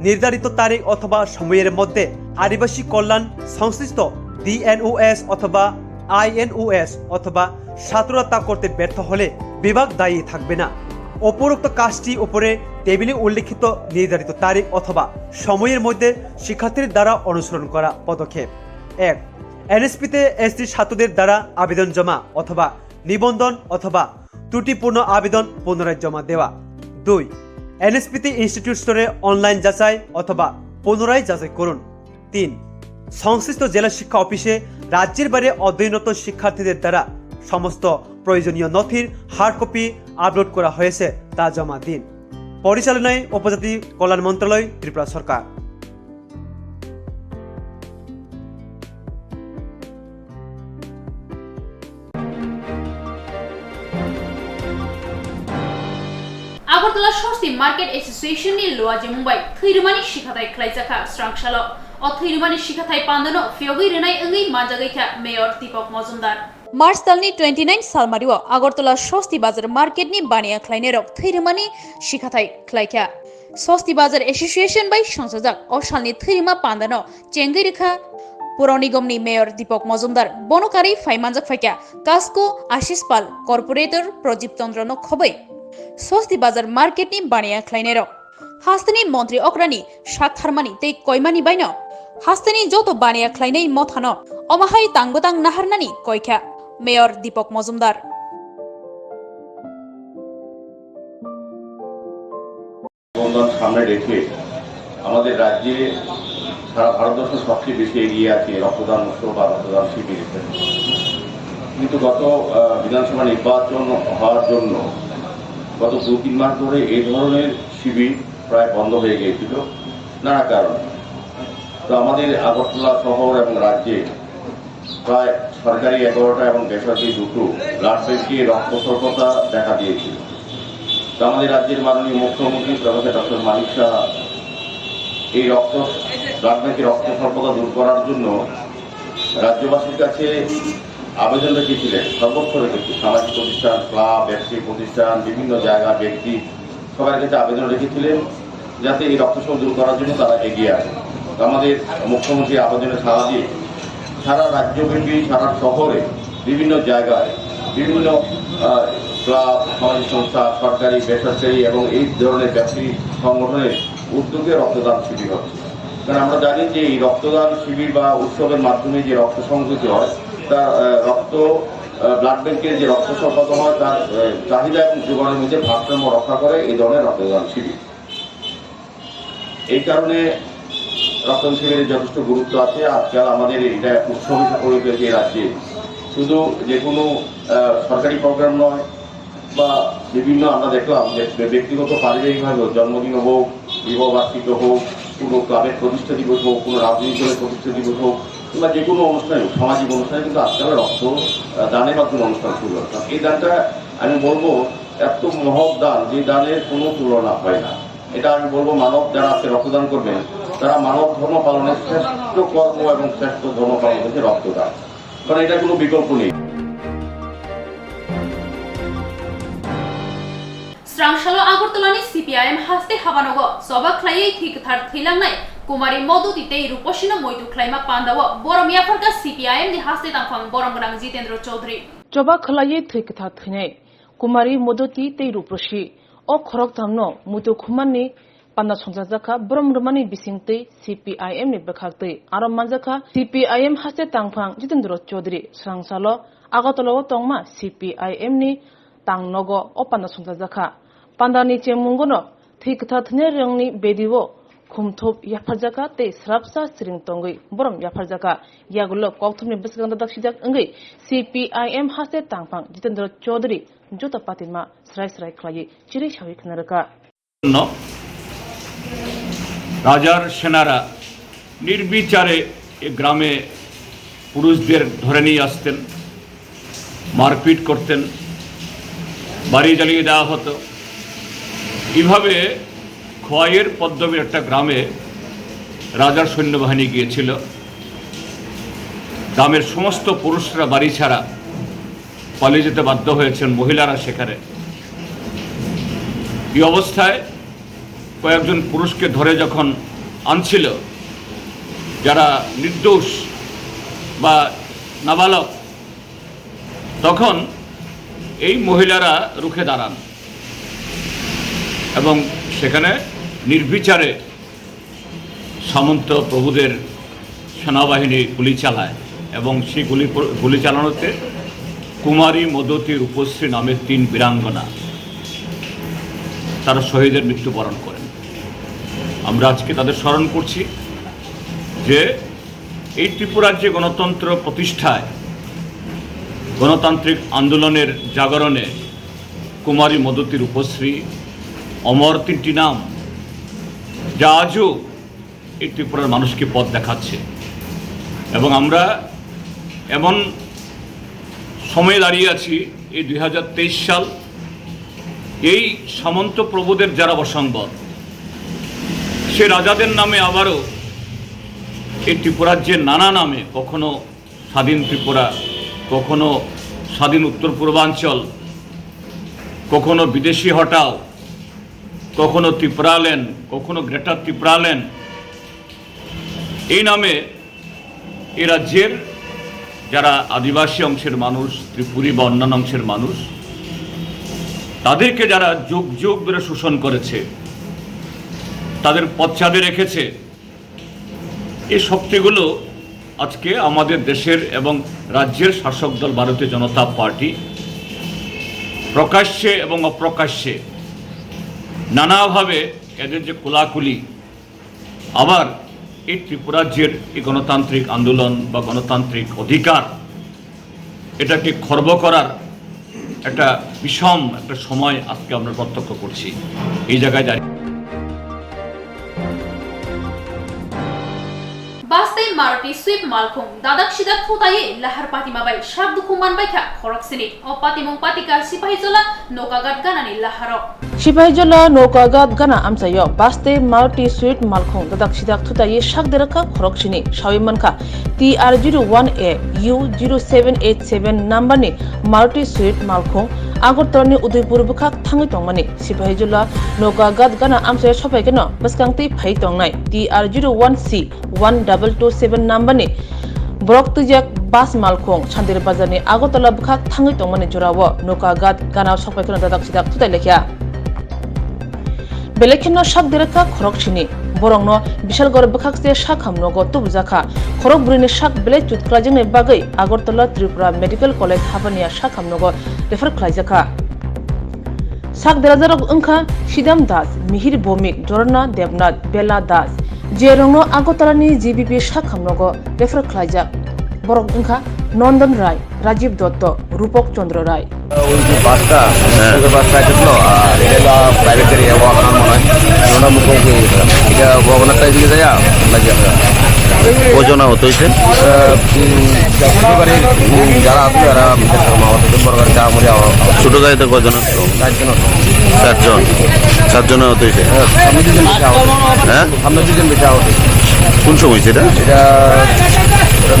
নির্ধারিত তারিখ অথবা সময়ের মধ্যে আদিবাসী কল্যাণ সংশ্লিষ্ট ডিএনওএস অথবা আইএনওএস অথবা ছাত্ররা তা করতে ব্যর্থ হলে বিভাগ দায়ী থাকবে না। উপরোক্ত কাজটি উপরে টেবিলে উল্লেখিত নির্ধারিত তারিখ অথবা সময়ের মধ্যে শিক্ষার্থীর দ্বারা অনুসরণ করা পদক্ষেপ। এক, এনএসপিতে এসটি ছাত্রদের দ্বারা আবেদন জমা অথবা নিবন্ধন অথবা ত্রুটিপূর্ণ আবেদন পুনরায় জমা দেওয়া। দুই, এনএসপিতে ইনস্টিটিউট স্তরে অনলাইন যাচাই অথবা পুনরায় যাচাই করুন। তিন, সংশ্লিষ্ট জেলা শিক্ষা অফিসে রাজ্যের বাইরে অধ্যয়নরত শিক্ষার্থীদের দ্বারা সমস্ত প্রয়োজনীয় নথির হার্ড কপি আপলোড করা হয়েছে, তা জমা দিন। পরিচালনায় উপজাতি কল্যাণ মন্ত্রণালয়, ত্রিপুরা সরকার। Agartala Swasti Market Association ni luaji mungbai thwirimani sikhathai khlaijakha srangsalo. O thwirimani sikhathai pandano phiyogwi rwnai wngwi manjagwi kha Mayor Deepak Majumdar. March talni twenty nine salmario Agartala Swasti Bazar Market ni baniya khlainairok thwirimani sikhathai khlaikha. Swasti Bazar Association bai songchajak o salni thwirima pandano chengwi rwkha Puro Nigomni Mayor Deepak Majumdar, bono karwi phai manjak phaikha Kasko Ashish Pal, Corporator Prajip Chandra no khobwi. Swasti Bazar Market ni baniya khlainairok. Hasteni montri okrani sak tharmani tei koimani baino hasteni joto baniya khlainai mothano omo hai tang bwtang naharnani koikha Mayor Deepak Majumdar. বন্ধন সামনে রেখে আমাদের রাজ্যে সারা ভারতবর্ষ সবচেয়ে বেশি এগিয়ে আছে রক্তদান উৎসব বা রক্তদান শিবির ইত্যাদি। কিন্তু গত, আহ, বিধানসভা নির্বাচন হওয়ার জন্য গত দু তিন মাস ধরে এই ধরনের শিবির প্রায় বন্ধ হয়ে গিয়েছিল নানা কারণে। তো আমাদের আগরতলা শহর এবং রাজ্যে প্রায় সরকারি এগারোটা এবং বেসরকারি দুটো ব্লাড ব্যাংকে রক্ত স্বল্পতা দেখা দিয়েছিল। তো আমাদের রাজ্যের মাননীয় মুখ্যমন্ত্রী প্রফেসর ডক্টর মানিক সাহা এই রক্ত, ব্লাড ব্যাংকে রক্ত স্বল্পতা দূর করার জন্য রাজ্যবাসীর কাছে আবেদন রেখেছিলেন, সর্বস্তরে কিন্তু সামাজিক প্রতিষ্ঠান, ক্লাব, ব্যবসায়িক প্রতিষ্ঠান, বিভিন্ন জায়গা, ব্যক্তি, সবার কাছে আবেদন রেখেছিলেন। যাতে এই রক্ত সংকট দূর করার জন্য তারা এগিয়ে আসে। তো আমাদের মুখ্যমন্ত্রী আবেদনে সাড়া দিয়ে সারা রাজ্যব্যাপী, সারা শহরে, বিভিন্ন জায়গায়, বিভিন্ন, আহ, ক্লাব, সামাজিক সংস্থা, সরকারি, বেসরকারি এবং এই ধরনের ব্যক্তি সংগঠনের উদ্যোগে রক্তদান শিবির হচ্ছে। কারণ আমরা জানি যে এই রক্তদান শিবির বা উৎসবের মাধ্যমে যে রক্ত সংগৃহীত হয়, তা, আহ, রক্ত, আহ, ব্লাড ব্যাংকের যে রক্ত সংগ্রহ হয়, তার, আহ, চাহিদা এবং যোগানের মধ্যে ভারসাম্য রক্ষা করে এই ধরনের রক্তদান শিবির। এই কারণে রক্তদান শিবিরের যথেষ্ট গুরুত্ব আছে। আজকাল আমাদের এটা উৎসব হিসেবে পরিণত হয়েছে এই রাজ্যে। শুধু যে কোনো, আহ, সরকারি প্রোগ্রাম নয় বা বিভিন্ন আমরা দেখলাম যে ব্য-, ব্যক্তিগত পারিবারিকভাবেও জন্মদিন হোক, বিবাহ বার্ষিকী হোক, কোনো ক্লাবের প্রতিষ্ঠা দিবস হোক, কোনো রাজনৈতিক দলের প্রতিষ্ঠা দিবস হোক, কিংবা যে কোনো অনুষ্ঠানে হোক, সামাজিক অনুষ্ঠানে কিন্তু আজকাল রক্ত, আহ, দানের মাধ্যমে অনুষ্ঠান শুরু হয়। কারণ এই দানটা আমি বলবো এত মহৎ দান, যে দানের কোনো তুলনা হয় না। এটা আমি বলবো, মানব যারা আজকে রক্তদান করবেন, তারা মানব ধর্ম পালনের শ্রেষ্ঠ কর্ম এবং শ্রেষ্ঠ ধর্ম পালন হচ্ছে রক্তদান, কারণ এটা কোনো বিকল্প নেই। Srangsalo Agartala ni C P I M haste habanogo choba khlaiwi thwi kwthar thwilangnai Kumari Modoti tei Ruposino muitu khlaima pandao borom yapharkha C P I M ni haste tangphang borom gwnang Jitendra Chaudhary. Choba khlaiwi thwi kwthar thwinai Kumari Modoti tei Ruposi o khoroktham no muitu khumani panda songchajakha, borom rwmani bisingtwi C P I M ni bwkhaktwi aro manjakha C P I M haste tangphang Jitendra Chaudhary. Srangsalo Agartala o tongma C P I M ni tang nogo o panda songchajakha. Pandani chemungono thwi kwthar thwinai rwngni bedi o khumthup yapharjakha tei srapsa siring tongwi borom yapharjakha. Yagulo kokthumni bwskango dadak sijak wngwi C P I M haste tangphang Jitendra Chaudhary joto patima srai srai khlaiwi chiri sawi khna rwkha. জন্য রাজার সেনারা নির্বিচারে এ গ্রামে পুরুষদের ধরে নিয়ে আসতেন, মারপিট করতেন, বাড়ি জ্বালিয়ে দেওয়া হতো। এইভাবে খোয়াইয়ের পদ্মবীর একটা গ্রামে রাজার সৈন্যবাহিনী গিয়েছিল। গ্রামের সমস্ত পুরুষরা বাড়ি ছাড়া পালিয়ে যেতে বাধ্য হয়েছেন মহিলারা সেখানে। এই অবস্থায় কয়েকজন পুরুষকে ধরে যখন আনছিল, যারা নির্দোষ বা নাবালক, তখন এই মহিলারা রুখে দাঁড়ান এবং সেখানে নির্বিচারে সামন্ত প্রভুদের সেনাবাহিনী গুলি চালায় এবং সেই গুলি, গুলি চালানোতে কুমারী, মদতী, রূপশ্রী নামের তিন বীরাঙ্গনা তারা শহীদের মৃত্যুবরণ করেন। আমরা আজকে তাদের স্মরণ করছি যে এই ত্রিপুরার যে গণতন্ত্র প্রতিষ্ঠায়, গণতান্ত্রিক আন্দোলনের জাগরণে কুমারী, মদতী, রূপশ্রী অমর তিনটি নাম, যা আজও এই ত্রিপুরার মানুষকে পথ দেখাচ্ছে। এবং আমরা এমন সময়ে দাঁড়িয়ে আছি, এই দুই হাজার তেইশ সাল, এই সামন্ত প্রভুদের যারা বশংবর, সে রাজাদের নামে আবারও এই ত্রিপুরার যে নানা নামে, কখনো স্বাধীন ত্রিপুরা, কখনো স্বাধীন উত্তর পূর্বাঞ্চল, কখনো বিদেশি হটাও, কখনো ত্রিপুরাল্যান্ড, কখনো গ্রেটার ত্রিপুরাল্যান্ড, এই নামে এ রাজ্যের যারা আদিবাসী অংশের মানুষ, ত্রিপুরী বা অন্যান্য অংশের মানুষ, তাদেরকে যারা যুগ যুগ ধরে শোষণ করেছে, তাদের পথচাঁদে রেখেছে, এই শক্তিগুলো আজকে আমাদের দেশের এবং রাজ্যের শাসক দল ভারতীয় জনতা পার্টি প্রকাশ্যে এবং অপ্রকাশ্যে নানাভাবে এদের যে কোলাকুলি, আবার এই ত্রিপুরাজ্যের এই গণতান্ত্রিক আন্দোলন বা গণতান্ত্রিক অধিকার, এটাকে খর্ব করার একটা বিষম একটা সময় আজকে আমরা প্রত্যক্ষ করছি। এই জায়গায় দাঁড়িয়ে Bus tei Maruti Swift malkhung dadak sidak thutaiwi lahar patima bai sak dukhu manbaikha khoroksini. O patimung patikha Sipahijola Nokaghat ganani laharo. Sipahijola Nokaghat gana amchaio bus tei Maruti Swift malkhung dadak sidak thutaiwi sak derakha khoroksini. Sawi mankha T R zero one A U zero seven eight seven number ni Maruti Swift malkhung Agartala ni Udaipur bwkhak thangwi tongmani Sipahijola Nokaghat gana amchaio sophaikeno bwskang twi phai tongnai T R zero one C one double two seven number ni borok twijak bus malkhung Santir Bazar ni Agartala bwkhak thangwi tongmani jorao Nokaghat gana sophaikeno dadak sidak thutai lekha. Belai kheno sak derekha khorok sini. Borokno Bishalgarh bwkhakse sak hamnogo tubujakha. Khorok bwrwini sak belai chutklajaknai bagwi Agartala Tripura Medical College Hapania sak hamnogo refer khlaijakha. Sak derajarok wngkha Sidam Das, Mihir Bomik, Jorna Debnath, Bela Das, je rokno Agartala ni G B P sak hamnogo refer khlaijak. Borok wngkha Nondan Rai, Rajiv Dotto, Rupak Chandra Rai. ওই যে বাসটা, হ্যাঁ। ওই বাসটা আসছিল, আর এটা হলো প্রাইভেট গাড়ি, ও আপনার মনে হয়। ওনার মুখোমুখি হয়ে গেছে। এটা ভবনারটা এদিকে যায়, নাকি আপনার? কজন আহত হয়েছে? আহ, উম, ছোট গাড়ির, উম, যারা আছে, তারা আমাদের বড় গাড়ি, চা মুড়ি আহত। ছোট গাড়িতে কজন আসলো? চারজন আসলো। চারজন? চারজন আহত হয়েছে? হ্যাঁ, সামনে দুজন বেশি আহত হয়েছে। হ্যাঁ? সামনে দুজন বেশি আহত হয়েছে। কোন সময় হয়েছে এটা? এটা,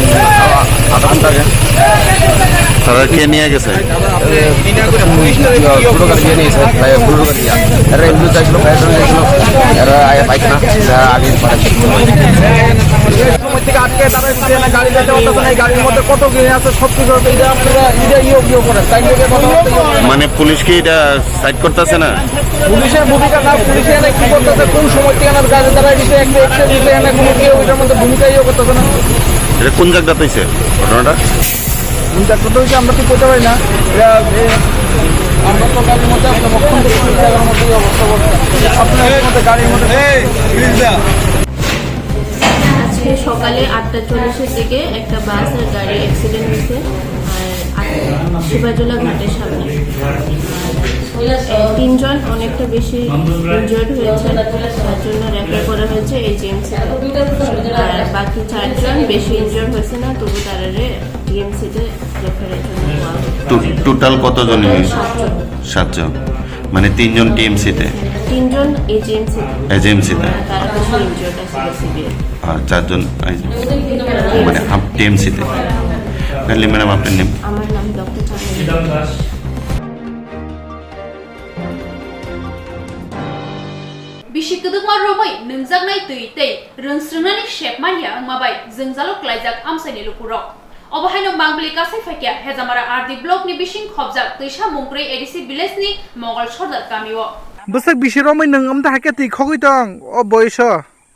এটা আধা ঘন্টা আগে। তারা কে নিয়ে গেছে? ছোট গাড়ি নিয়ে নিয়েছে, ভাই, বুলেরো গাড়ি নিয়ে। এরা এমনি চাইছিল, ফায়ার সার্ভিস চাইছিল, এরা আয়া পাইছে না, এরা আগে পাঠাচ্ছে। সময় থেকে আটকে তারা এসে না, গাড়ি যাতে অত নাই, গাড়ির মধ্যে কত কি আছে সব কিছু আছে, এটা আপনারা এটা ইয়ে ইয়ে করেন, তাই নিয়ে কথা বলতে ইয়ে করেন। মানে পুলিশ কি এটা সাইড করতেছে না? পুলিশের ভূমিকা না, পুলিশে এনে কি করতেছে, কোন সময় থেকে এনার গাড়ি তারা এসে একটা এক্সিডেন্ট দিতে এনে কোনো কেউ এটার মধ্যে ভূমিকা ইয়ে করতেছে না। এটা কোন জায়গাতে হয়েছে ঘটনাটা? কোন জায়গাতে হয়েছে আমরা তো বলতে পারি না। এরা, এ, আমরা তো গাড়ির মধ্যে আসলাম, অক্ষুণ্ণ কিছু জায়গার মধ্যে এই অবস্থা বলতে। আপনার মধ্যে গাড়ির মধ্যে আজকে সকালে আটটা চল্লিশের দিকে একটা বাস আর গাড়ি অ্যাক্সিডেন্ট হয়েছে, আর আট-, সিপাহীজলা ঘাটের সামনে। আর তিনজন অনেকটা বেশি ইনজুর্ড হয়েছে, তার জন্য রেফার করা হয়েছে এইচএমসি। আর বাকি চারজন বেশি ইনজুর্ড হয়েছে না, তবু তারারে টিএমসিতে রেফারের জন্য দেওয়া হয়েছে। টো-, টোটাল কতজন হয়েছে? সাতজন। সাতজন। মানে তিনজন টিএমসিতে? তিনজন এজিএমসি। এজিএমসিতে। তারা কিছু ইনজুর্ড আছে সিভিয়ার। আর চারজন আই-, মানে হাফ টিএমসিতে। কাইন্ডলি ম্যাডাম, আপনার নেম? আমার নাম ডক্টর চামেলি Das. Bisi kwdwkma romwi nwngjaknai twi tei rwngsrwngnani sep manya wngma bai jwngjalo klaijak amchaini lukurok. Obo haino mangpili kasai phaikha Hejamara R D block ni bising khobjak twisa mungkwrwi A D C village ni Mongol Sordar kamio. Bwswk bisi romwi nwng amda hakhe twi khogwi tong o boiso?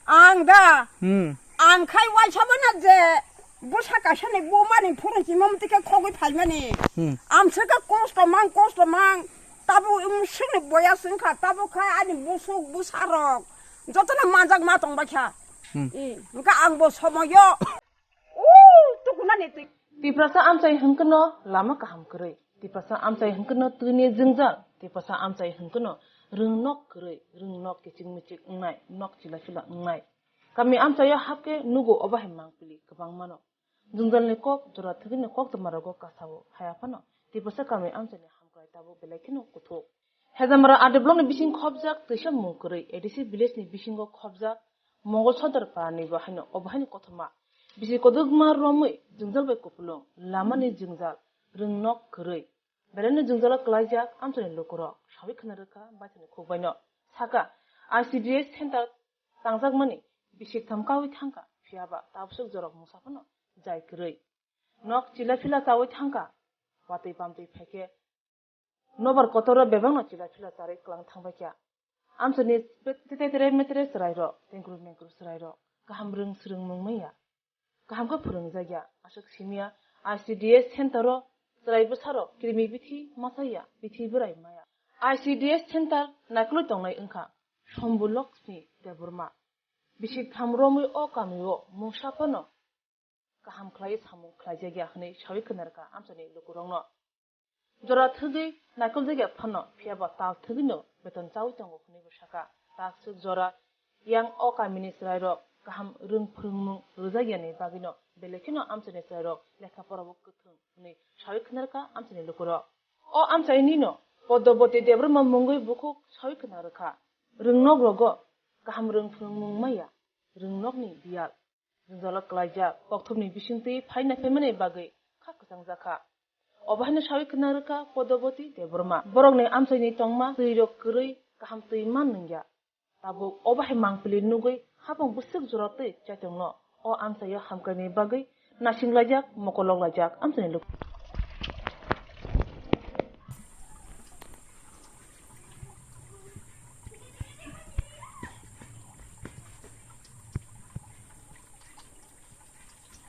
Ang da. Hmm. Ang khai waisa bana je bwsa kaisa ni buma ni phuru chimam tike khogwi phaimani. Hmm. Amswk kosto mang, kosto mang. Tabo umswk ni boya swngkha, tabo khai ani busuk bwsarok jotono manjak ma tong baikha. Hmm. I, hwnkhe ang bo somoyo. Uuu, tukunani twi. Tiprasa amchai hwnkhe no lama kaham kwrwi. Tiprasa amchai hwnkhe no twini jwngjal. Tiprasa amchai hwnkhe no rwng nok kwrwi, rwng nok kichik michik wngnai, nok chila chila wngnai. Kami amchaio hapkhe nugo obo hai mangpili kwbangmano. Jwngjalni kok jora thwgwino koktwmarogo kasao, haiya phano Tiprasa kami amchaini hamkrai tabuk belai kheno kuthuk. Hejamara R D blockni bising khobjak twisa mung kwrwi, A D C villageni bisingo khobjak Mongol Sordar paranibo haino obo haino kothoma. Bisi kwdwkma romwi jwngjal bai kupulung, lamani jwngjal, rwng nok kwrwi. Belaino jwngjalo klaijak amchaini lukurok sawi khna rwkha baithani khukbaino. Saka, I C D S center tangjakmani bisik tham kawi thangkha, phiyaba tabswk jorok mungsa phano jai kwrwi. Nok chila phila chawi thangkha, watwi pamtwi phaikhe nobar kotoro bebakno chila phila charwi kwlang thangbaikha. Amchaini tete tere metere chwrairok, tengkru mengkru chwrairok kaham rwng swrwngmung manya. Kaham khe phwrwngjakya, aswk simiya I C D S center o chwrai bwsarok krimi bithi machaya, bithi bwrai maya. I C D S center naikolwi tongnai wngkha Shombu Lakshmi Debbarma. Bisik tham romwi o kamio mungsa phano kaham khlaiwi samung khlaijakya hwnwi sawi khna rwkha amchaini lukurokno. Jora thwgwi naikoljakya phano, phiyaba tal thwgwino beton chawi tongo hwnwibo sakha. Takswk jora yang o kamini chwrairok kaham rwng phwrwngmung rwjakyani bagwino belai kheno amchaini chwrairok lekha porabo kwthwng hwnwi sawi khna rwkha amchaini lukurok. O amchainino Poddoboti Debbarma mungwi bukhuk sawi khna rwkha. Rwng nok rogo kaham rwng phwrwngmung maya, rwng nokni biyal. Jwngjalo klaijak kokthopni bisingtwi phaina phaimani bagwi kha kwchangjakha. Obo haino sawi khna rwkha Podoboti Debbarma. Borokni amchaini tongma twirok kwrwi kaham twi man nungya. Tabuk obo hai mangpili nugwi hapung bwswk jora twi chaitongno. O amchaio hamkraini bagwi naisinglaijak, mokolok laijak amchaini luku.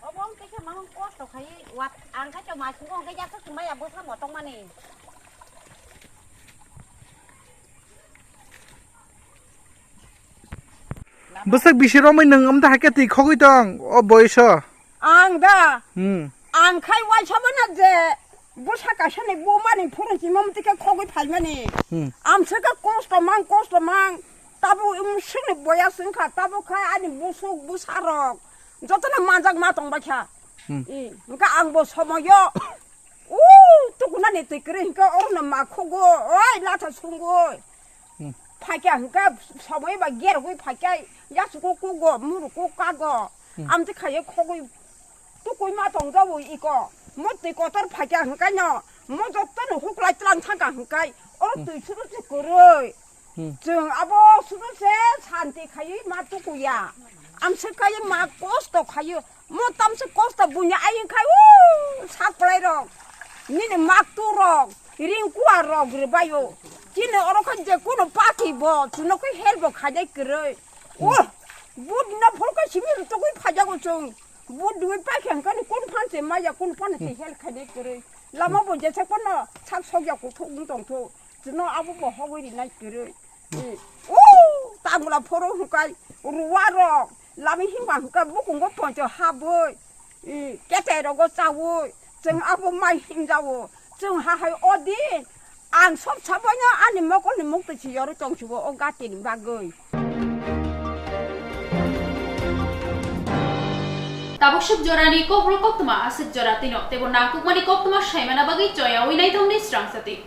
Obo wng khe mahang kosto khai, wat ang khe to ma sugo, hwnkhe yaso se maya bwsa motong mani. Bwswk bisi romwi nwng amtwi hai khe twi khogwi tong o boyoso? Ang da. Hmm. Ang khai waisa mano je bwsa kaisa ni buma ni phuru chimam tike khogwi phaimani. Hmm. Amswk khe kosto mang, kosto mang. Tabuk wng swkni boya swngkha, tabuk khai ani busuk bwsa rok jotono manjak ma tongbaikha. Hmm. I, hwnkhe ang bo somoyo, u, tukunani twi kwrwi hwnkhe orono ma khugo, oi, latha sungwi. Hmm. Phaikha hwnkhe somoi bai gerogwi phaikha, yasugo kugo, murugo kago. Hmm. Amtwi khaiwi khogwi tukui ma tongjago iko. Mo twi kotor phaikha hwnkhe no, mo jotono huklai tlang thangkha hwnkhe, oro Hmm. twi suru se kwrwi. Hmm. Chwng abo sudu se santi khaiwi ma tukuya. Amswk khaiwi ma kosto khaiwi. Mo tamswk kosto buini ayung khai, o, sak kwlai rok. Nini mak tu rok, ring kua rok rwbaio. Chini oro khe je kuno party bo, chuno khe help bo khainai kwrwi. O, Hmm. but no phol khe simi rutugwi phajago chwng. But dui paikha hwnkhe kun phan se maya, kun phan se Hmm. help khainai kwrwi. Lama Hmm. bo jesa kono sak sokya kuthuk wng tongthok. Chwngno abo bo hogwi rinai kwrwi. Hmm. O, tangla phoro hwnkhe ruwa rok, lami himba hwnkhe bukungo poncho habwi, i, ketai rogo chawi, chwng abo mai himjao. Chwng ha hai o din, ang sob sabaino ani mokolni muktwi se yorwi tongsigo o gatini bagwi. Tabuk suk jorani kokborok koktwma aswk jora twino, teibo nangkukmani koktwma saimana bagwi choyawi naithokni srang sati.